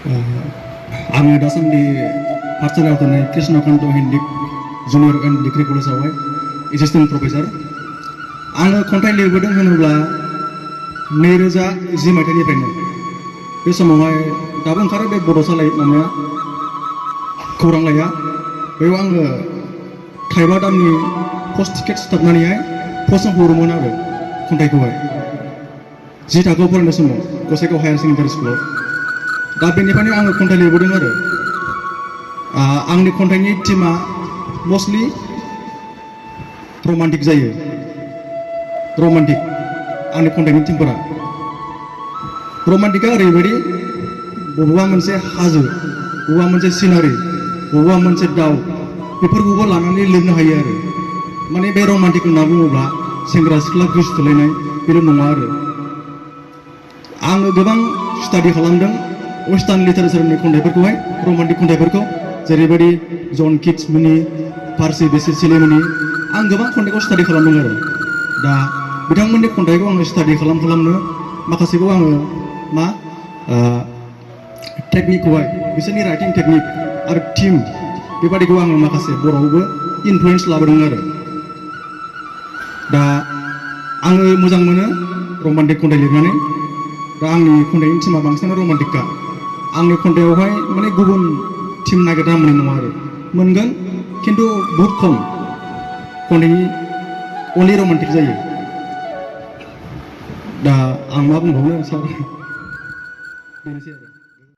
आङो दासान्दि पाठशालायाव थानाय कृष्णकान्त हेन्डिक जुनियर एन्ड डिग्री कलेजावहाय एसिस्टेन्ट प्रफेसार। आङो खन्थाइ लिरबोदों होनोब्ला 2010 मायथाइनिफ्रायनो। बे समावहाय दाबो ओंखारो बे बड'सा माबाया खौरांलाइया, बेयाव आङो थाइबा दामनि पस्ट टिकेट सिथाबनानैहाय पस्टआव हरोमोन आरो खन्थाइखौहाय 10 थाखोआव फरायनाय समाव गसाइगाव हायार सेकेन्डारि स्कुलाव। दा बेनिफ्रायनो आङो खन्थाइ लिरबोदों आरो आंनि खन्थाइनि थिमा मस्टलि रमान्टिक जायो। रमान्टिक आंनि खन्थाइनि थिमफोरा रमान्टिकआ ओरैबायदि बबेबा मोनसे हाजो, बबेबा मोनसे सिनारि, बबेबा मोनसे दाउ, बेफोरखौबो लानानै लिरनो हायो आरो। माने बे रमान्टिक होनना बुङोब्ला सेंग्रा सिख्ला गोसोथोलायनाय बेल' नङा आरो। आङो गोबां स्टाडि खालामदों वेस्टार्न लिटारेचारनि खन्थाइफोरखौहाय, रमान्टिक खन्थाइफोरखौ, जेरैबायदि जन किट्स मोननि, पार्सि बेसे सिलेमोननि। आं गोबां खन्थाइखौ स्टाडि खालामदों आरो। दा बिथांमोननि खन्थाइखौ आङो स्टाडि खालामनो माखासेखौ आङो टेकनिकखौहाय, बिसोरनि राइटिं टेकनिक आरो थिम बेबादिखौ आङो माखासे बर'आवबो इनफ्लुयेन्स लाबोदों आरो। दा आङो मोजां मोनो रमान्टिक खन्थाइ लिरनानै। दा आंनि खन्थाइनि थिमा बांसिनानो रमान्टिकखा। आंनि खन्थाइयावहाय माने गुबुन थिम नागिरना मोननाय नङा आरो, मोनगोन खिन्थु बहुद खम खन्थाइनि अनलि रमान्टिक जायो। दा आं मा बुंबावनो सार, बेनोसै आरो।